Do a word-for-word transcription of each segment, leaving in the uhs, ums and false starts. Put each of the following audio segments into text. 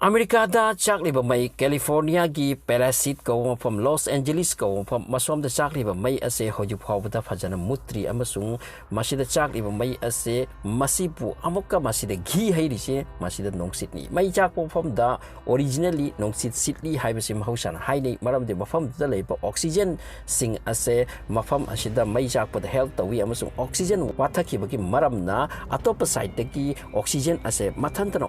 ꯑꯃꯦꯔꯤꯀꯥꯗ ꯆꯥꯛꯂꯤꯕ ꯃꯩ꯫ ꯀꯦꯂꯤꯐꯣꯔꯅꯤꯌꯥꯒꯤ ꯄꯦꯂꯥꯁꯤꯠ ꯀꯧꯕ ꯃꯐꯝ, ꯂꯣꯁ ꯑꯦꯟꯖꯦꯂꯤꯁ ꯀꯧꯕ ꯃꯐꯝ, ꯃꯁꯣꯝꯗ ꯆꯥꯛꯂꯤꯕ ꯃꯩ ꯑꯁꯦ ꯍꯧꯖꯤꯛ ꯐꯥꯎꯕꯗ ꯐꯖꯅ ꯃꯨꯠꯇ꯭ꯔꯤ, ꯑꯃꯁꯨꯡ ꯃꯁꯤꯗ ꯆꯥꯛꯂꯤꯕ ꯃꯩ ꯑꯁꯦ, ꯃꯁꯤꯕꯨ ꯑꯃꯨꯛꯀ ꯃꯁꯤꯗ ꯘꯤ ꯍꯩꯔꯤꯁꯦ ꯃꯁꯤꯗ ꯅꯨꯡꯁꯤꯠꯅꯤ꯫ ꯃꯩ ꯆꯥꯛꯄ ꯃꯐꯝꯗ originally ꯅꯨꯡꯁꯤꯠ ꯁꯤꯠꯂꯤ ꯍꯥꯏꯕꯁꯤ ꯃꯍꯧꯁꯥꯅ ꯍꯥꯏꯅꯩ, ꯃꯔꯝꯗꯤ ꯃꯐꯝꯗꯨꯗ ꯂꯩꯕ oxygen ꯁꯤꯡ ꯑꯁꯦ ꯃꯐꯝ ꯑꯁꯤꯗ ꯃꯩ ꯆꯥꯛꯄꯗ help ꯇꯧꯏ, ꯑꯃꯁꯨꯡ oxygen ꯋꯥꯊꯈꯤꯕꯒꯤ ꯃꯔꯝꯅ ꯑꯇꯣꯞꯄ side ꯇꯒꯤ oxygen ꯑꯁꯦ ꯃꯊꯟꯇꯅ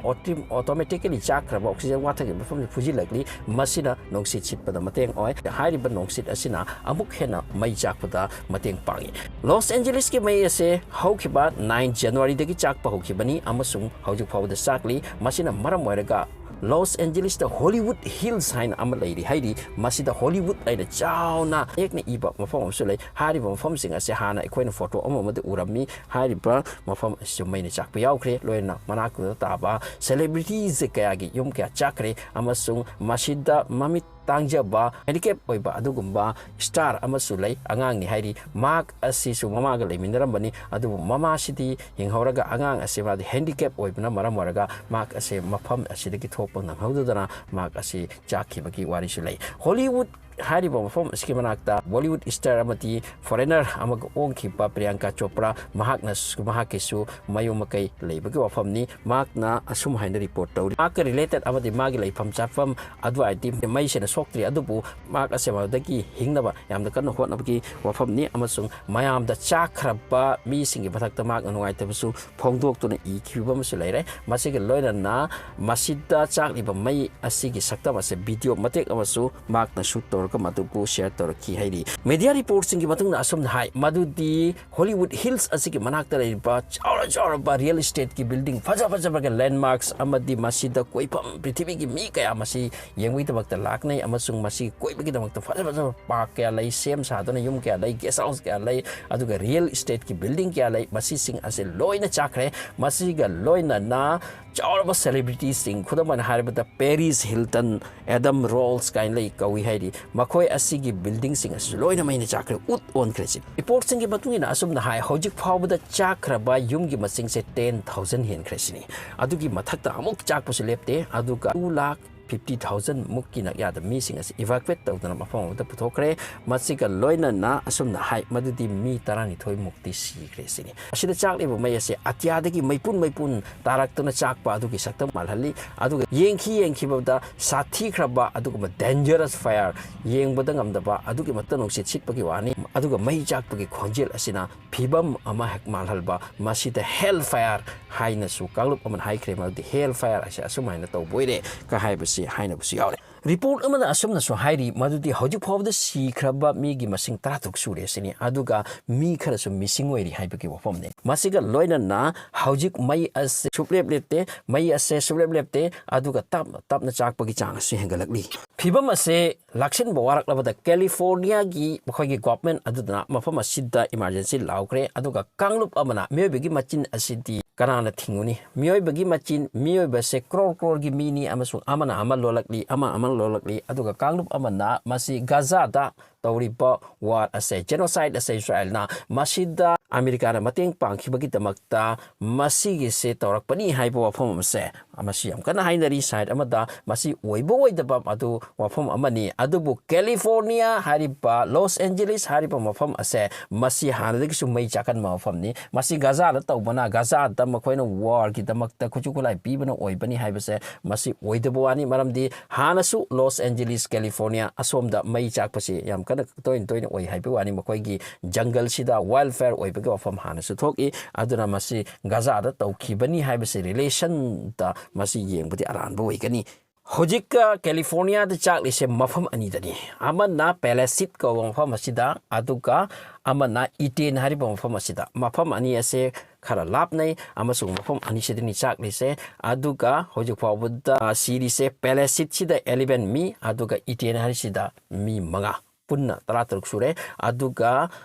automatically ꯆꯥꯛꯈ꯭ꯔꯕ oxygen ꯋꯥꯊꯈꯤꯕ ꯃꯐꯝꯗ ꯐꯨꯖꯤꯜꯂꯛꯂꯤ꯫ ꯃꯁꯤꯅ ꯅꯨꯡꯁꯤꯠ ꯁꯤꯠꯄꯗ ꯃꯇꯦꯡ ꯑꯣꯏ꯫ ꯍꯥꯏꯔꯤꯕ ꯅꯨꯡꯁꯤꯠ ꯑꯁꯤꯅ ꯑꯃꯨꯛ ꯍꯦꯟꯅ ꯃꯩ ꯆꯥꯛꯄꯗ ꯃꯇꯦꯡ ꯄꯥꯡꯏ꯫ ꯂꯣꯁ ꯑꯦꯟꯖꯦꯂꯤꯁꯀꯤ ꯃꯩ ꯑꯁꯦ ꯍꯧꯈꯤꯕ nine January ꯗꯒꯤ ꯆꯥꯛꯄ ꯍꯧꯈꯤꯕꯅꯤ, ꯑꯃꯁꯨꯡ ꯍꯧꯖꯤꯛ ꯐꯥꯎꯕꯗ ꯆꯥꯛꯂꯤ꯫ ꯃꯁꯤꯅ ꯃꯔꯝ ꯑꯣꯏꯔꯒ ꯂꯣꯁ ꯑꯦꯟꯖꯦꯂꯤꯁꯇ Hollywood Hills ꯍꯥꯏꯅ ꯑꯃ ꯂꯩꯔꯤ ꯍꯥꯏꯔꯤ꯫ ꯃꯁꯤꯗ Hollywood ꯍꯥꯏꯅ ꯆꯥꯎꯅ ꯌꯦꯛꯅ ꯏꯕ ꯃꯐꯝ ꯑꯃꯁꯨ ꯂꯩ꯫ ꯍꯥꯏꯔꯤꯕ ꯃꯐꯝꯁꯤꯡ ꯑꯁꯦ ꯍꯥꯟꯅ ꯑꯩꯈꯣꯏꯅ photo ꯑꯃ ꯑꯃꯗ ꯎꯔꯝꯃꯤ꯫ ꯍꯥꯏꯔꯤꯕ ꯃꯐꯝ ꯑꯁꯤꯁꯨ ꯃꯩꯅ ꯆꯥꯛꯄ ꯌꯥꯎꯈ꯭ꯔꯦ꯫ ꯂꯣꯏꯅꯅ ꯃꯅꯥꯛꯇꯨꯗ ꯇꯥꯕ celebrities ꯀꯌꯥꯒꯤ ꯌꯨꯝ ꯀꯌꯥ ꯆꯥꯛꯈ꯭ꯔꯦ, ꯑꯃꯁꯨꯡ ꯃꯁꯤꯗ ꯃꯃꯤꯠ ꯇꯥꯡꯖꯕ, handicap ꯑꯣꯏꯕ ꯑꯗꯨꯒꯨꯝꯕ star ꯑꯃꯁꯨ ꯂꯩ꯫ ꯑꯉꯥꯡꯅꯤ ꯍꯥꯏꯔꯤ꯫ ꯃꯍꯥꯛ ꯑꯁꯤꯁꯨ ꯃꯃꯥꯒ ꯂꯩꯃꯤꯟꯅꯔꯝꯕꯅꯤ, ꯑꯗꯨꯕꯨ ꯃꯃꯥꯁꯤꯗꯤ ꯍꯤꯡꯍꯧꯔꯒ, ꯑꯉꯥꯡ ꯑꯁꯤ ꯃꯥꯗꯤ handicap ꯑꯣꯏꯕꯅ ꯃꯔꯝ ꯑꯣꯏꯔꯒ ꯃꯍꯥꯛ ꯑꯁꯤ ꯃꯐꯝ ꯑꯁꯤꯗꯒꯤ ꯊꯣꯛꯄ ꯅꯪꯍꯧꯗꯗꯅ ꯃꯍꯥꯛ ꯑꯁꯤ ꯆꯥꯛꯈꯤꯕꯒꯤ ꯋꯥꯔꯤꯁꯨ ꯂꯩ꯫ Hollywood ꯍꯥꯏꯔꯤꯕ ꯃꯐꯝ ꯑꯁꯤꯒꯤ ꯃꯅꯥꯛꯇ Bollywood star ꯑꯃꯗꯤ foreigner ꯑꯃꯒ ꯑꯣꯟꯈꯤꯕ ꯄ꯭ꯔꯤꯌꯥꯡꯀꯥ ꯆꯣꯄ꯭ꯔꯥ, ꯃꯍꯥꯛꯅ, ꯃꯍꯥꯛꯀꯤꯁꯨ ꯃꯌꯨꯝ ꯃꯀꯩ ꯂꯩꯕꯒꯤ ꯋꯥꯐꯝꯅꯤ꯫ ꯃꯍꯥꯛꯅ ꯑꯁꯨꯝ ꯍꯥꯏꯅ report ꯇꯧꯔꯤ, ꯃꯍꯥꯛꯀ related ꯑꯃꯗꯤ ꯃꯥꯒꯤ ꯂꯩꯐꯝ ꯆꯥꯐꯝ ꯑꯗꯨꯋꯥꯏꯗꯤ ꯃꯩꯁꯤꯅ ꯁꯣꯛꯇ꯭ꯔꯤ, ꯑꯗꯨꯕꯨ ꯃꯍꯥꯛ ꯑꯁꯦ ꯃꯗꯨꯗꯒꯤ ꯍꯤꯡꯅꯕ ꯌꯥꯝꯅ ꯀꯟꯅ ꯍꯣꯠꯅꯕꯒꯤ ꯋꯥꯐꯝꯅꯤ, ꯑꯃꯁꯨꯡ ꯃꯌꯥꯝꯗ ꯆꯥꯛꯈ꯭ꯔꯕ ꯃꯤꯁꯤꯡꯒꯤ ꯃꯊꯛꯇ ꯃꯍꯥꯛꯅ ꯅꯨꯡꯉꯥꯏꯇꯕꯁꯨ ꯐꯣꯡꯗꯣꯛꯇꯨꯅ ꯏꯈꯤꯕ ꯑꯃꯁꯨ ꯂꯩꯔꯦ꯫ ꯃꯁꯤꯒ ꯂꯣꯏꯅꯅ ꯃꯁꯤꯗ ꯆꯥꯛꯂꯤꯕ ꯃꯩ ꯑꯁꯤꯒꯤ ꯁꯛꯇꯝ ꯑꯁꯦ video ꯃꯇꯦꯛ ꯑꯃꯁꯨ ꯃꯍꯥꯛꯅ shoot ꯇꯧꯔꯒ ꯃꯗꯨꯕꯨ share ꯇꯧꯔꯛꯈꯤ ꯍꯥꯏꯔꯤ꯫ Media reportꯁꯤꯡꯒꯤ ꯃꯇꯨꯡꯗ ꯑꯁꯨꯝꯅ ꯍꯥꯏ ꯃꯗꯨꯗꯤ Hollywood Hills ꯑꯁꯤꯒꯤ ꯃꯅꯥꯛꯇ ꯂꯩꯔꯤꯕ ꯆꯥꯎꯔ ꯆꯥꯎꯔꯕ real estateꯀꯤ building, ꯐꯖ ꯐꯖꯕꯒ landmarks ꯑꯃꯗꯤ ꯃꯁꯤꯗ ꯀꯣꯏꯐꯝ, ꯄ꯭ꯔꯤꯊꯤꯕꯤꯒꯤ ꯃꯤ ꯀꯌꯥ ꯃꯁꯤ ꯌꯦꯡꯕꯒꯤꯗꯃꯛꯇ ꯂꯥꯛꯅꯩ, ꯑꯃꯁꯨꯡ ꯃꯁꯤ ꯀꯣꯏꯕꯒꯤꯗꯃꯛꯇ ꯐꯖ ꯐꯖꯕ park ꯀꯌꯥ ꯂꯩ, ꯁꯦꯝ ꯁꯥꯗꯨꯅ ꯌꯨꯝ ꯀꯌꯥ ꯂꯩ, guest house ꯀꯌꯥ ꯂꯩ, ꯑꯗꯨꯒ real estateꯀꯤ building ꯀꯌꯥ ꯂꯩ꯫ ꯃꯁꯤꯁꯤꯡ ꯑꯁꯤ ꯂꯣꯏꯅ ꯆꯥꯛꯈ꯭ꯔꯦ꯫ ꯃꯁꯤꯒ ꯂꯣꯏꯅꯅ ꯆꯥꯎꯔꯕ celebrityꯁꯤꯡ, ꯈꯨꯗꯝ ꯑꯣꯏꯅ ꯍꯥꯏꯔꯕꯗ Paris Hilton, Adam Rolls ꯀꯥꯏꯅ ꯂꯩ, ꯀꯧꯏ ꯍꯥꯏꯔꯤ, ꯃꯈꯣꯏ ꯑꯁꯤꯒꯤ buildingꯁꯤꯡ ꯑꯁꯤꯁꯨ ꯂꯣꯏꯅ ꯃꯩꯅ ꯆꯥꯛꯈ꯭ꯔꯦ, ꯎꯠ ꯑꯣꯟꯈ꯭ꯔꯦ ꯁꯤꯅꯤ꯫ Reportꯁꯤꯡꯒꯤ ꯃꯇꯨꯡ ꯏꯟꯅ ꯑꯁꯨꯝꯅ ꯍꯥꯏ, ꯍꯧꯖꯤꯛ ꯐꯥꯎꯕꯗ ꯆꯥꯛꯈ꯭ꯔꯕ ꯌꯨꯝꯒꯤ ꯃꯁꯤꯡꯁꯦ ten thousand ꯍꯦꯟꯈ꯭ꯔꯦ ꯁꯤꯅꯤ꯫ ꯑꯗꯨꯒꯤ ꯃꯊꯛꯇ ꯑꯃꯨꯛ ꯆꯥꯛꯄꯁꯨ ꯂꯦꯞꯇꯦ, ꯑꯗꯨꯒ two lakh fifty thousand ꯃꯨꯛꯀꯤ ꯅꯛꯌꯥꯗ ꯃꯤꯁꯤꯡ ꯑꯁꯤ evacuate ꯇꯧꯗꯨꯅ ꯃꯐꯝ ꯑꯃꯗ ꯄꯨꯊꯣꯛꯈ꯭ꯔꯦ꯫ ꯃꯁꯤꯒ ꯂꯣꯏꯅꯅ ꯑꯁꯨꯝꯅ ꯍꯥꯏ, ꯃꯗꯨꯗꯤ ꯃꯤ ꯇꯔꯥꯅꯤꯊꯣꯏ ꯃꯨꯛꯇꯤ ꯁꯤꯈ꯭ꯔꯦ ꯁꯤꯅꯤ꯫ ꯑꯁꯤꯗ ꯆꯥꯛꯂꯤꯕ ꯃꯩ ꯑꯁꯤ ꯑꯇꯤꯌꯥꯗꯒꯤ ꯃꯩꯄꯨꯟ ꯃꯩꯄꯨꯟ ꯇꯥꯔꯛꯇꯨꯅ ꯆꯥꯛꯄ ꯑꯗꯨꯒꯤ ꯁꯛꯇꯝ ꯃꯥꯜꯍꯜꯂꯤ꯫ ꯑꯗꯨꯒ ꯌꯦꯡꯈꯤ ꯌꯦꯡꯈꯤꯕꯗ ꯁꯥꯊꯤꯈ꯭ꯔꯕ ꯑꯗꯨꯒꯨꯝꯕ dangerous fire, ꯌꯦꯡꯕꯗ ꯉꯝꯗꯕ ꯑꯗꯨꯒꯤ ꯃꯊꯛꯇ ꯅꯨꯡꯁꯤꯠ ꯁꯤꯠꯄꯒꯤ ꯋꯥꯅꯤ꯫ ꯑꯗꯨꯒ ꯃꯩ ꯆꯥꯛꯄꯒꯤ ꯈꯣꯟꯖꯦꯜ ꯑꯁꯤꯅ ꯐꯤꯕꯝ ꯑꯃ ꯍꯦꯛ ꯃꯥꯜꯍꯟꯕ, ꯃꯁꯤꯗ hell fire ꯍꯥꯏꯅꯁꯨ ꯀꯥꯡꯂꯨꯞ ꯑꯃꯅ ꯍꯥꯏꯈ꯭ꯔꯦ꯫ ꯃꯗꯨꯗꯤ hell fire ꯑꯁꯤ ꯑꯁꯨꯃꯥꯏꯅ ꯇꯧꯕ ꯑꯣꯏꯔꯦ ꯀ ꯍꯥꯏꯕꯁꯤ ꯍꯥꯏꯅꯕꯁꯨ ꯌꯥꯎꯔꯦ꯫ Report ꯑꯃꯅ ꯑꯁꯨꯝꯅꯁꯨ ꯍꯥꯏꯔꯤ, ꯃꯗꯨꯗꯤ ꯍꯧꯖꯤꯛ ꯐꯥꯎꯕꯗ ꯁꯤꯈ꯭ꯔꯕ ꯃꯤꯒꯤ ꯃꯁꯤꯡ ꯇꯔꯥ ꯇꯔꯨꯛ ꯁꯨꯔꯦ ꯁꯤꯅꯤ, ꯑꯗꯨꯒ ꯃꯤ ꯈꯔꯁꯨ missing ꯑꯣꯏꯔꯤ ꯍꯥꯏꯕꯒꯤ ꯋꯥꯐꯝꯅꯤ꯫ ꯃꯁꯤꯒ ꯂꯣꯏꯅꯅ ꯍꯧꯖꯤꯛ ꯃꯩ ꯑꯁꯤ ꯁꯨꯞꯂꯦꯞ ꯂꯦꯞꯇꯦ, ꯃꯩ ꯑꯁꯦ ꯁꯨꯞꯂꯦꯞ ꯂꯦꯞꯇꯦ, ꯑꯗꯨꯒ ꯇꯞꯅ ꯇꯞꯅ ꯆꯥꯛꯄꯒꯤ ꯆꯥꯡ ꯑꯁꯤ ꯍꯦꯟꯒꯠꯂꯛꯂꯤ꯫ ꯐꯤꯕꯝ ꯑꯁꯦ ꯂꯥꯛꯁꯤꯟꯕ ꯋꯥꯔꯛꯂꯕꯗ Californiaꯒꯤ ꯃꯈꯣꯏꯒꯤ government ꯑꯗꯨꯅ ꯃꯐꯝ ꯑꯁꯤꯗ emergency ꯂꯥꯎꯈ꯭ꯔꯦ, ꯑꯗꯨꯒ ꯀꯥꯡꯂꯨꯞ ꯑꯃꯅ ꯃꯤꯑꯣꯏꯕꯒꯤ ꯃꯆꯤꯟ ꯑꯁꯤꯗꯤ ꯀꯅꯥꯅ ꯊꯤꯡꯉꯨꯅꯤ? ꯃꯤꯑꯣꯏꯕꯒꯤ ꯃꯆꯤꯟ, ꯃꯤꯑꯣꯏꯕꯁꯦ ꯀ꯭ꯔꯣꯔ ꯀ꯭ꯔꯣꯔꯒꯤ ꯃꯤꯅꯤ, ꯑꯃꯁꯨꯡ ꯑꯃꯅ ꯑꯃ ꯂꯣꯜꯂꯛꯂꯤ, ꯑꯃ ꯑꯃ ꯂꯣꯜꯂꯛꯂꯤ, ꯑꯗꯨꯒ ꯀꯥꯡꯂꯨꯞ ꯑꯃꯅ ꯃꯁꯤ ꯒꯥꯖꯥꯗ ꯇꯧꯔꯤꯕ war ꯑꯁꯦ, genocide ꯑꯁꯦ ꯏꯁꯔꯥꯌꯦꯜꯅ ꯃꯁꯤꯗ ꯑꯃꯦꯔꯤꯀꯥꯅ ꯃꯇꯦꯡ ꯄꯥꯡꯈꯤꯕꯒꯤꯗꯃꯛꯇ ꯃꯁꯤꯒꯤꯁꯦ ꯇꯧꯔꯛꯄꯅꯤ ꯍꯥꯏꯕ ꯋꯥꯐꯝ ꯑꯃꯁꯦ ꯃꯁꯤ ꯌꯥꯝ ꯀꯟꯅ ꯍꯥꯏꯅꯔꯤ꯫ Side ꯑꯃꯗ ꯃꯁꯤ ꯑꯣꯏꯕ ꯑꯣꯏꯗꯕ ꯑꯗꯨ ꯋꯥꯐꯝ ꯑꯃꯅꯤ, ꯑꯗꯨꯕꯨ California ꯍꯥꯏꯔꯤꯕ, Los Angeles ꯍꯥꯏꯔꯤꯕ ꯃꯐꯝ ꯑꯁꯦ ꯃꯁꯤ ꯍꯥꯟꯅꯗꯒꯤꯁꯨ ꯃꯩ ꯆꯥꯛꯀꯟꯕ ꯃꯐꯝꯅꯤ꯫ ꯃꯁꯤ ꯒꯥꯖꯥꯗ ꯇꯧꯕꯅ, ꯒꯥꯖꯥꯗ ꯃꯈꯣꯏꯅ warꯒꯤꯗꯃꯛꯇ ꯈꯨꯠꯁꯨ ꯈꯨꯠꯂꯥꯏ ꯄꯤꯕꯅ ꯑꯣꯏꯕꯅꯤ ꯍꯥꯏꯕꯁꯦ ꯃꯁꯤ ꯑꯣꯏꯗꯕ ꯋꯥꯅꯤ꯫ ꯃꯔꯝꯗꯤ ꯍꯥꯟꯅꯁꯨ Los Angeles, California ꯑꯁꯣꯝꯗ ꯃꯩ ꯆꯥꯛꯄꯁꯤ ꯌꯥꯝ ꯀꯟꯅ ꯇꯣꯏꯅ ꯇꯣꯏꯅ ꯑꯣꯏ ꯍꯥꯏꯕ ꯋꯥꯅꯤ꯫ ꯃꯈꯣꯏꯒꯤ ꯖꯪꯒꯜꯁꯤꯗ wildfire ꯑꯣꯏꯕꯒꯤ ꯋꯥꯐꯝ ꯍꯥꯟꯅꯁꯨ ꯊꯣꯛꯏ꯫ ꯑꯗꯨꯅ ꯃꯁꯤ ꯒꯥꯖꯥꯗ ꯇꯧꯈꯤꯕꯅꯤ ꯍꯥꯏꯕꯁꯤ relationꯗ ꯃꯁꯤ ꯌꯦꯡꯕꯗꯤ ꯑꯔꯥꯟꯕ ꯑꯣꯏꯒꯅꯤ꯫ ꯍꯧꯖꯤꯛꯀ Californiaꯗ ꯆꯥꯛꯂꯤꯁꯦ ꯃꯐꯝ ꯑꯅꯤꯗꯅꯤ꯫ ꯑꯃꯅ Palisades ꯀꯧꯕ ꯃꯐꯝ ꯑꯁꯤꯗ, ꯑꯗꯨꯒ ꯑꯃꯅ Eden ꯍꯥꯏꯔꯤꯕ ꯃꯐꯝ ꯑꯁꯤꯗ꯫ ꯃꯐꯝ ꯑꯅꯤ ꯑꯁꯦ ꯈꯔ ꯂꯥꯞꯅꯩ, ꯑꯃꯁꯨꯡ ꯃꯐꯝ ꯑꯅꯤꯁꯤꯗꯅꯤ ꯆꯥꯛꯂꯤꯁꯦ꯫ ꯑꯗꯨꯒ ꯍꯧꯖꯤꯛ ꯐꯥꯎꯕꯗ, ꯑ, ꯁꯤꯔꯤꯁꯦ Palisades ꯁꯤꯗ eleven ꯃꯤ, ꯑꯗꯨꯒ Eden ꯍꯥꯏꯔꯤꯁꯤꯗ ꯃꯤ ꯃꯉꯥ꯫ ꯄꯨꯟꯅ ꯇꯔꯥꯇꯔꯨꯛ ꯁꯨꯔꯦ꯫ ꯑꯗꯨꯒ,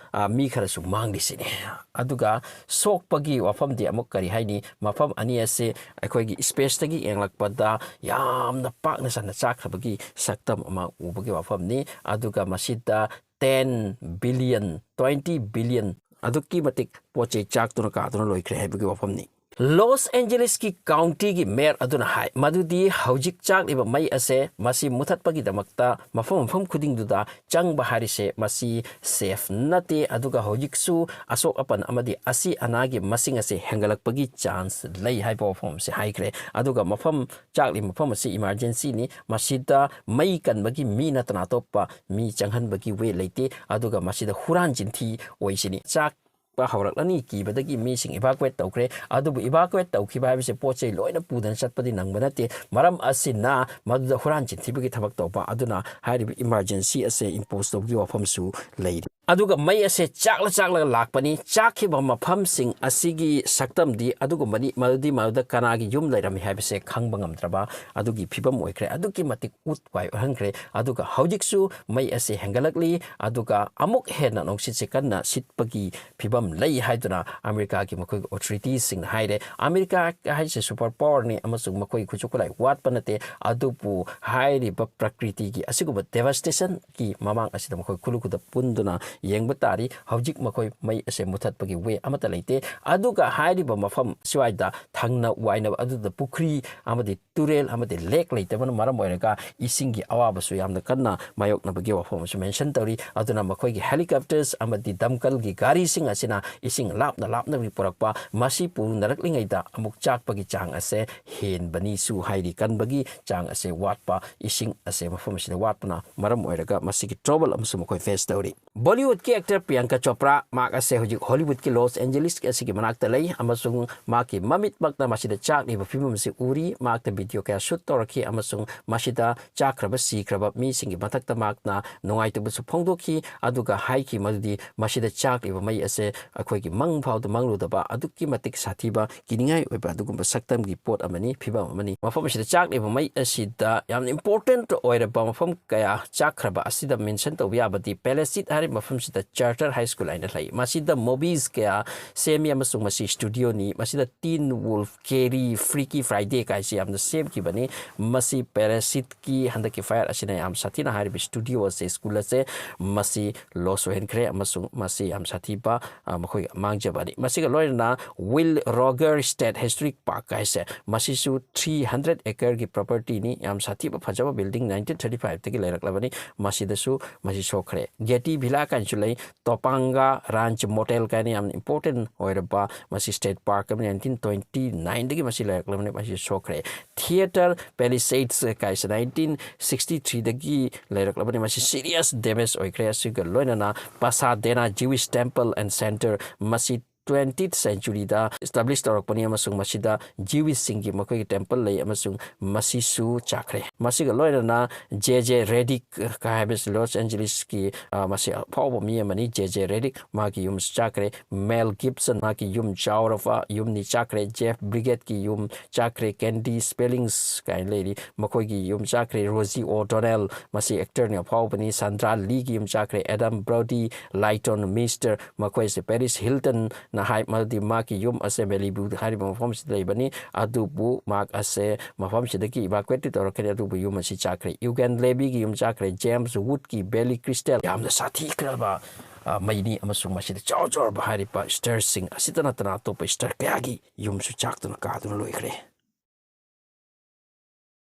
ꯑ, ꯃꯤ ꯈꯔꯁꯨ ꯃꯥꯡꯂꯤꯁꯤꯅꯤ꯫ ꯑꯗꯨꯒ ꯁꯣꯛꯄꯒꯤ ꯋꯥꯐꯝꯗꯤ ꯑꯃꯨꯛ ꯀꯔꯤ ꯍꯥꯏꯅꯤ? ꯃꯐꯝ ꯑꯅꯤ ꯑꯁꯤ ꯑꯩꯈꯣꯏꯒꯤ space ꯇꯒꯤ ꯌꯦꯡꯂꯛꯄꯗ ꯌꯥꯝꯅ ꯄꯥꯛꯅ ꯁꯟꯅ ꯆꯥꯛꯈ꯭ꯔꯕꯒꯤ ꯁꯛꯇꯝ ꯑꯃ ꯎꯕꯒꯤ ꯋꯥꯐꯝꯅꯤ꯫ ꯑꯗꯨꯒ ꯃꯁꯤꯗ ten billion, twenty billion ꯑꯗꯨꯛꯀꯤ ꯃꯇꯤꯛ ꯄꯣꯠ ꯆꯩ ꯆꯥꯛꯇꯨꯅ ꯀꯥꯗꯨꯅ ꯂꯣꯏꯈ꯭ꯔꯦ ꯍꯥꯏꯕꯒꯤ ꯋꯥꯐꯝꯅꯤ꯫ ꯂꯣꯁ ꯑꯦꯟꯖꯦꯂꯤꯁꯀꯤ county ꯒꯤ mayor ꯑꯗꯨꯅ ꯍꯥꯏ, ꯃꯗꯨꯗꯤ ꯍꯧꯖꯤꯛ ꯆꯥꯛꯂꯤꯕ ꯃꯩ ꯑꯁꯦ ꯃꯁꯤ ꯃꯨꯊꯠꯄꯒꯤꯗꯃꯛꯇ ꯃꯐꯝ ꯃꯐꯝ ꯈꯨꯗꯤꯡꯗꯨꯗ ꯆꯪꯕ ꯍꯥꯏꯔꯤꯁꯦ ꯃꯁꯤ safe ꯅꯠꯇꯦ, ꯑꯗꯨꯒ ꯍꯧꯖꯤꯛꯁꯨ ꯑꯁꯣꯛ ꯑꯄꯟ ꯑꯃꯗꯤ ꯑꯁꯤ ꯑꯅꯥꯒꯤ ꯃꯁꯤꯡ ꯑꯁꯦ ꯍꯦꯟꯒꯠꯂꯛꯄꯒꯤ chance ꯂꯩ ꯍꯥꯏꯕ ꯋꯥꯐꯝ ꯑꯁꯤ ꯍꯥꯏꯈ꯭ꯔꯦ꯫ ꯑꯗꯨꯒ ꯃꯐꯝ, ꯆꯥꯛꯂꯤ ꯃꯐꯝ ꯑꯁꯤ emergency ꯅꯤ, ꯃꯁꯤꯗ ꯃꯩ ꯀꯟꯕꯒꯤ ꯃꯤ ꯅꯠꯇꯅ ꯑꯇꯣꯞꯄ ꯃꯤ ꯆꯪꯍꯟꯕꯒꯤ way ꯂꯩꯇꯦ, ꯑꯗꯨꯒ ꯃꯁꯤꯗ ꯍꯨꯔꯥꯟ ꯆꯤꯟꯊꯤ ꯑꯣꯏꯁꯤꯅꯤ꯫ ꯆꯥꯛ ꯍꯧꯔꯛꯂꯅꯤ ꯀꯤꯕꯗꯒꯤ ꯃꯤꯁꯤꯡ evacuate ꯇꯧꯈ꯭ꯔꯦ꯫ ꯑꯗꯨꯕꯨ evacuate ꯇꯧꯈꯤꯕ ꯍꯥꯏꯕꯁꯦ ꯄꯣꯠ ꯆꯩ ꯂꯣꯏꯅ ꯄꯨꯗꯅ ꯆꯠꯄꯗꯤ ꯅꯪꯕ ꯅꯠꯇꯦ꯫ ꯃꯔꯝ ꯑꯁꯤꯅ ꯃꯗꯨꯗ ꯍꯨꯔꯥꯟ ꯆꯤꯟꯊꯤꯕꯒꯤ ꯊꯕꯛ ꯇꯧꯕ ꯑꯗꯨꯅ ꯍꯥꯏꯔꯤꯕ emergency ꯑꯁꯦ impose ꯇꯧꯕꯒꯤ ꯋꯥꯐꯝꯁꯨ ꯂꯩꯔꯤ꯫ ꯑꯗꯨꯒ ꯃꯩ ꯑꯁꯦ ꯆꯥꯛꯂ ꯆꯥꯛꯂꯒ ꯂꯥꯛꯄꯅꯤ꯫ ꯆꯥꯛꯈꯤꯕ ꯃꯐꯝꯁꯤꯡ ꯑꯁꯤꯒꯤ ꯁꯛꯇꯝꯗꯤ ꯑꯗꯨꯒꯨꯝꯕꯅꯤ, ꯃꯗꯨꯗꯤ ꯃꯗꯨꯗ ꯀꯅꯥꯒꯤ ꯌꯨꯝ ꯂꯩꯔꯝꯃꯤ ꯍꯥꯏꯕꯁꯦ ꯈꯪꯕ ꯉꯝꯗ꯭ꯔꯕ ꯑꯗꯨꯒꯤ ꯐꯤꯕꯝ ꯑꯣꯏꯈ꯭ꯔꯦ꯫ ꯑꯗꯨꯛꯀꯤ ꯃꯇꯤꯛ ꯎꯠ ꯋꯥꯏ ꯑꯣꯏꯍꯟꯈ꯭ꯔꯦ꯫ ꯑꯗꯨꯒ ꯍꯧꯖꯤꯛꯁꯨ ꯃꯩ ꯑꯁꯦ ꯍꯦꯟꯒꯠꯂꯛꯂꯤ, ꯑꯗꯨꯒ ꯑꯃꯨꯛ ꯍꯦꯟꯅ ꯅꯨꯡꯁꯤꯠꯁꯦ ꯀꯟꯅ ꯁꯤꯠꯄꯒꯤ ꯐꯤꯕꯝ ꯂꯩ ꯍꯥꯏꯗꯨꯅ ꯑꯃꯦꯔꯤꯀꯥꯒꯤ ꯃꯈꯣꯏꯒꯤ authority ꯁꯤꯡꯅ ꯍꯥꯏꯔꯦ꯫ ꯑꯃꯦꯔꯤꯀꯥ ꯍꯥꯏꯁꯦ super power ꯅꯤ ꯑꯃꯁꯨꯡ ꯃꯈꯣꯏ ꯈꯨꯠꯁꯨ ꯈꯨꯠꯂꯥꯏ ꯋꯥꯠꯄ ꯅꯠꯇꯦ, ꯑꯗꯨꯕꯨ ꯍꯥꯏꯔꯤꯕ ꯄ꯭ꯔꯀ꯭ꯔꯤꯇꯤꯒꯤ ꯑꯁꯤꯒꯨꯝꯕ devastation ꯒꯤ ꯃꯃꯥꯡ ꯑꯁꯤꯗ ꯃꯈꯣꯏ ꯈꯨꯜꯂꯨ ꯈꯨꯗ ꯄꯨꯟꯗꯨꯅ ꯌꯦꯡꯕ ꯇꯥꯔꯤ꯫ ꯍꯧꯖꯤꯛ ꯃꯈꯣꯏ ꯃꯩ ꯑꯁꯦ ꯃꯨꯊꯠꯄꯒꯤ way ꯑꯃꯠꯇ ꯂꯩꯇꯦ꯫ ꯑꯗꯨꯒ ꯍꯥꯏꯔꯤꯕ ꯃꯐꯝ ꯁ꯭ꯋꯥꯏꯗ ꯊꯪꯅ ꯋꯥꯏꯅꯕ ꯑꯗꯨꯗ ꯄꯨꯈ꯭ꯔꯤ ꯑꯃꯗꯤ ꯇꯨꯔꯦꯜ ꯑꯃꯗꯤ lake ꯂꯩꯇꯕꯅ ꯃꯔꯝ ꯑꯣꯏꯔꯒ ꯏꯁꯤꯡꯒꯤ ꯑꯋꯥꯕꯁꯨ ꯌꯥꯝꯅ ꯀꯟꯅ ꯃꯥꯌꯣꯛꯅꯕꯒꯤ ꯋꯥꯐꯝ ꯑꯃꯁꯨ mention ꯇꯧꯔꯤ꯫ ꯑꯗꯨꯅ ꯃꯈꯣꯏꯒꯤ helicopters ꯑꯃꯗꯤ ꯗꯝꯀꯜꯒꯤ ꯒꯥꯔꯤꯁꯤꯡ ꯑꯁꯤꯅ ꯏꯁꯤꯡ ꯂꯥꯞꯅ ꯂꯥꯞꯅꯗꯒꯤ ꯄꯨꯔꯛꯄ, ꯃꯁꯤ ꯄꯨꯅꯔꯛꯂꯤꯉꯩꯗ ꯑꯃꯨꯛ ꯆꯥꯛꯄꯒꯤ ꯆꯥꯡ ꯑꯁꯦ ꯍꯦꯟꯕꯅꯤꯁꯨ ꯍꯥꯏꯔꯤ꯫ ꯀꯟꯕꯒꯤ ꯆꯥꯡ ꯑꯁꯦ ꯋꯥꯠꯄ, ꯏꯁꯤꯡ ꯑꯁꯦ ꯃꯐꯝ ꯑꯁꯤꯗ ꯋꯥꯠꯄꯅ ꯃꯔꯝ ꯑꯣꯏꯔꯒ ꯃꯁꯤꯒꯤ trouble ꯑꯃꯁꯨ ꯃꯈꯣꯏ face ꯇꯧꯔꯤ꯫ Bollywood ꯍꯣꯂꯤꯋꯨꯗꯀꯤ ꯑꯦꯛꯇꯔ ꯄ꯭ꯔꯤꯌꯥꯡꯀꯥ ꯆꯣꯄ꯭ꯔꯥ, ꯃꯍꯥꯛ ꯑꯁꯦ ꯍꯧꯖꯤꯛ ꯍꯣꯂꯤꯋꯨꯗꯀꯤ ꯂꯣꯁ ꯑꯦꯟꯖꯦꯂꯤꯁ ꯑꯁꯤꯒꯤ ꯃꯅꯥꯛꯇ ꯂꯩ ꯑꯃꯁꯨꯡ ꯃꯍꯥꯛꯀꯤ ꯃꯃꯤꯠꯃꯛꯅ ꯃꯁꯤꯗ ꯆꯥꯛꯂꯤꯕ ꯐꯤꯕꯝ ꯑꯁꯤ ꯎꯔꯤ꯫ ꯃꯍꯥꯛꯇ ꯚꯤꯗꯤꯑꯣ ꯀꯌꯥ ꯁꯨꯠ ꯇꯧꯔꯛꯈꯤ ꯑꯃꯁꯨꯡ ꯃꯁꯤꯗ ꯆꯥꯛꯈ꯭ꯔꯕ, ꯁꯤꯈ꯭ꯔꯕ ꯃꯤꯁꯤꯡꯒꯤ ꯃꯊꯛꯇ ꯃꯍꯥꯛꯅ ꯅꯨꯡꯉꯥꯏꯇꯕꯁꯨ ꯐꯣꯡꯗꯣꯛꯈꯤ, ꯑꯗꯨꯒ ꯍꯥꯏꯈꯤ ꯃꯗꯨꯗꯤ ꯃꯁꯤꯗ ꯆꯥꯛꯂꯤꯕ ꯃꯩ ꯑꯁꯦ ꯑꯩꯈꯣꯏꯒꯤ ꯃꯪ ꯐꯥꯎꯗ ꯃꯪꯂꯨꯗꯕ ꯑꯗꯨꯛꯀꯤ ꯃꯇꯤꯛ ꯁꯥꯊꯤꯕ, ꯀꯤꯅꯤꯡꯉꯥꯏ ꯑꯣꯏꯕ ꯑꯗꯨꯒꯨꯝꯕ ꯁꯛꯇꯝꯒꯤ ꯄꯣꯠ ꯑꯃꯅꯤ, ꯐꯤꯕꯝ ꯑꯃꯅꯤ꯫ ꯃꯐꯝ ꯑꯁꯤꯗ ꯆꯥꯛꯂꯤꯕ ꯃꯩ ꯑꯁꯤꯗ ꯌꯥꯝꯅ ꯏꯝꯄꯣꯔꯇꯦꯟꯠ ꯑꯣꯏꯔꯕ ꯃꯐꯝ ꯀꯌꯥ ꯆꯥꯛꯈ꯭ꯔꯕ ꯑꯁꯤꯗ ꯃꯦꯟꯁꯟ ꯇꯧꯕ ꯌꯥꯕꯗꯤ ꯄꯦꯂꯦꯁꯤꯠ ꯍꯥꯏꯔꯤꯕ ꯃꯐꯝꯁꯤꯗ ꯆꯥꯔꯇꯔ ꯍꯥꯏ ꯁ꯭ꯀꯨꯜ ꯍꯥꯏꯅ ꯂꯩ꯫ ꯃꯁꯤꯗ ꯃꯨꯚꯤꯁ ꯀꯌꯥ ꯁꯦꯝꯃꯤ ꯑꯃꯁꯨꯡ ꯃꯁꯤ ꯁ꯭ꯇꯨꯗꯤꯑꯣꯅꯤ꯫ ꯃꯁꯤꯗ ꯇꯤꯟ ꯋꯨꯜꯐ, ꯀꯦꯔꯤ, ꯐ꯭ꯔꯤꯀꯤ ꯐ꯭ꯔꯥꯏꯗꯦ ꯀꯥꯏꯁꯤ ꯌꯥꯝꯅ ꯁꯦꯝꯈꯤꯕꯅꯤ꯫ ꯃꯁꯤ ꯄꯦꯂꯦꯁꯤꯠꯀꯤ ꯍꯟꯗꯛꯀꯤ ꯐꯥꯏꯌꯔ ꯑꯁꯤꯅ ꯌꯥꯝ ꯁꯥꯊꯤꯅ ꯍꯥꯏꯔꯤꯕ ꯁ꯭ꯇꯨꯗꯤꯑꯣ ꯑꯁꯦ, ꯁ꯭ꯀꯨꯜ ꯑꯁꯦ, ꯃꯁꯤ ꯂꯣꯁ ꯑꯣꯏꯍꯟꯈ꯭ꯔꯦ ꯑꯃꯁꯨꯡ ꯃꯁꯤ ꯌꯥꯝ ꯁꯥꯊꯤꯕ, ꯑ, ꯃꯈꯣꯏꯒꯤ ꯃꯥꯡꯖꯕꯅꯤ꯫ ꯃꯁꯤꯒ ꯂꯣꯏꯅꯅ ꯋꯤꯜ ꯔꯣꯒꯔ ꯁ꯭ꯇꯦꯠ ꯍꯤꯁꯇꯣꯔꯤꯛ ꯄꯥꯔꯛ ꯍꯥꯏꯁꯦ, ꯃꯁꯤꯁꯨ ꯊ꯭ꯔꯤ ꯍꯟꯗ꯭ꯔꯦꯠ ꯑꯦꯀꯔꯒꯤ ꯄ꯭ꯔꯣꯄꯔꯇꯤꯅꯤ꯫ ꯌꯥꯝ ꯁꯥꯊꯤꯕ ꯐꯖꯕ ꯕꯤꯜꯗꯤꯡ, ꯅꯥꯏꯟꯇꯤꯟ ꯊꯥꯔꯇꯤ ꯐꯥꯏꯚꯇꯒꯤ ꯂꯩꯔꯛꯂꯕꯅꯤ꯫ ꯃꯁꯤꯗꯁꯨ ꯃꯁꯤ ꯁꯣꯛꯈ꯭ꯔꯦ꯫ ꯒꯦꯇꯤ ꯚꯤꯂꯥ ꯀꯥꯏꯅꯁꯨ ꯂꯩ꯫ ꯇꯣꯄꯥꯡꯒꯥ ꯔꯥꯟꯆ ꯃꯣꯇꯦꯜ ꯀꯥꯏꯅ ꯌꯥꯝꯅ ꯏꯝꯄꯣꯔꯇꯦꯟ ꯑꯣꯏꯔꯕ ꯃꯁꯤ ꯁ꯭ꯇꯦꯠ ꯄꯥꯔꯛ ꯑꯃꯅꯤ꯫ ꯅꯥꯏꯟꯇꯤꯟ ꯇ꯭ꯋꯦꯟꯇꯤ ꯅꯥꯏꯟꯗꯒꯤ ꯃꯁꯤ ꯂꯩꯔꯛꯂꯕꯅꯤ꯫ ꯃꯁꯤ ꯁꯣꯛꯈ꯭ꯔꯦ꯫ ꯊꯤꯌꯦꯇꯔ ꯄꯦꯂꯤꯁꯦꯠꯁ ꯀꯥꯏꯁꯦ ꯅꯥꯏꯟꯇꯤꯟ ꯁꯤꯛꯁꯇꯤ ꯊ꯭ꯔꯤꯗꯒꯤ ꯂꯩꯔꯛꯂꯕꯅꯤ꯫ ꯃꯁꯤ ꯁꯤꯔꯤꯌꯁ ꯗꯦꯃꯦꯖ ꯑꯣꯏꯈ꯭ꯔꯦ꯫ ꯑꯁꯤꯒ ꯂꯣꯏꯅꯅ ꯄꯥꯁꯥꯗꯦꯅꯥ ꯖ꯭ꯌꯨꯏꯁ ꯇꯦꯝꯄꯜ ꯑꯦꯟ ꯁꯦꯟꯇꯔ, ꯃꯁꯤ ꯇ꯭ꯋꯦꯟꯇꯤꯊ ꯁꯦꯟꯆꯨꯔꯤꯗ ꯏꯁꯇꯥꯕ꯭ꯂꯤꯁ ꯇꯧꯔꯛꯄꯅꯤ ꯑꯃꯁꯨꯡ ꯃꯁꯤꯗ ꯖ꯭ꯌꯨꯏꯁꯁꯤꯡꯒꯤ ꯃꯈꯣꯏꯒꯤ ꯇꯦꯝꯄꯜ ꯂꯩ ꯑꯃꯁꯨꯡ ꯃꯁꯤꯁꯨ ꯆꯥꯛꯈ꯭ꯔꯦ꯫ ꯃꯁꯤꯒ ꯂꯣꯏꯅꯅ ꯖꯦ ꯖꯦ ꯔꯦꯗꯤꯛ ꯀ ꯍꯥꯏꯕꯁꯤ ꯂꯣꯁ ꯑꯦꯟꯖꯦꯂꯤꯁꯀꯤ, ꯑ, ꯃꯁꯤ ꯑꯐꯥꯎꯕ ꯃꯤ ꯑꯃꯅꯤ꯫ ꯖꯦ ꯖꯦ ꯔꯦꯗꯤꯛ, ꯃꯥꯒꯤ ꯌꯨꯝꯁꯨ ꯆꯥꯛꯈ꯭ꯔꯦ꯫ ꯃꯦꯜ ꯒꯤꯞꯁꯟ, ꯃꯥꯒꯤ ꯌꯨꯝ ꯆꯥꯎꯔꯕ ꯌꯨꯝꯅꯤ, ꯆꯥꯛꯈ꯭ꯔꯦ꯫ ꯖꯦꯐ ꯕ꯭ꯔꯤꯒꯦꯠꯀꯤ ꯌꯨꯝ ꯆꯥꯛꯈ꯭ꯔꯦ꯫ ꯀꯦꯟꯗꯤ ꯁ꯭ꯄꯦꯂꯤꯡꯁ ꯀꯥꯏꯅ ꯂꯩꯔꯤ, ꯃꯈꯣꯏꯒꯤ ꯌꯨꯝ ꯆꯥꯛꯈ꯭ꯔꯦ꯫ ꯔꯣꯖꯤ ꯑꯣꯗꯣꯅꯦꯜ, ꯃꯁꯤ ꯑꯦꯛꯇꯔꯅꯤ ꯑꯐꯥꯎꯕꯅꯤ꯫ ꯁꯥꯟꯗ꯭ꯔꯥ ꯂꯤꯒꯤ ꯌꯨꯝ ꯆꯥꯛꯈ꯭ꯔꯦ꯫ ꯑꯦꯗꯝ ꯕ꯭ꯔꯣꯗꯤ, ꯂꯥꯏꯇꯣꯟ ꯃꯤꯁꯇꯔ, ꯃꯈꯣꯏꯁꯦ ꯄꯦꯔꯤꯁ ꯍꯤꯜꯇꯟꯅ ꯍꯥꯏ ꯃꯗꯨꯗꯤ ꯃꯥꯒꯤ ꯌꯨꯝ ꯑꯁꯦ ꯃꯦꯂꯤꯕꯨ ꯍꯥꯏꯔꯤꯕ ꯃꯐꯝꯁꯤꯗ ꯂꯩꯕꯅꯤ, ꯑꯗꯨꯕꯨ ꯃꯍꯥꯛ ꯑꯁꯦ ꯃꯐꯝꯁꯤꯗꯒꯤ ꯏꯚꯥꯀꯨꯋꯦꯠꯇꯤ ꯇꯧꯔꯛꯀꯅꯤ, ꯑꯗꯨꯕꯨ ꯌꯨꯝ ꯑꯁꯤ ꯆꯥꯛꯈ꯭ꯔꯦ꯫ ꯌꯨꯒꯦꯟ ꯂꯦꯕꯤꯒꯤ ꯌꯨꯝ ꯆꯥꯛꯈ꯭ꯔꯦ꯫ ꯖꯦꯝꯁ ꯋꯨꯗꯀꯤ ꯕꯦꯂꯤ ꯀ꯭ꯔꯤꯁꯇꯦꯜ, ꯌꯥꯝꯅ ꯁꯥꯊꯤꯈ꯭ꯔꯕ, ꯑ, ꯃꯩꯅꯤ ꯑꯃꯁꯨꯡ ꯃꯁꯤꯗ ꯆꯥꯎ ꯆꯥꯎꯔꯕ ꯍꯥꯏꯔꯤꯕ ꯁ꯭ꯇꯥꯔꯁꯤꯡ ꯑꯁꯤꯇ ꯅꯠꯇꯅ ꯑꯇꯣꯞꯄ ꯁ꯭ꯇꯥꯔ ꯀꯌꯥꯒꯤ ꯌꯨꯝꯁꯨ ꯆꯥꯛꯇꯨꯅ ꯀꯥꯗꯨꯅ ꯂꯣꯏꯈ꯭ꯔꯦ꯫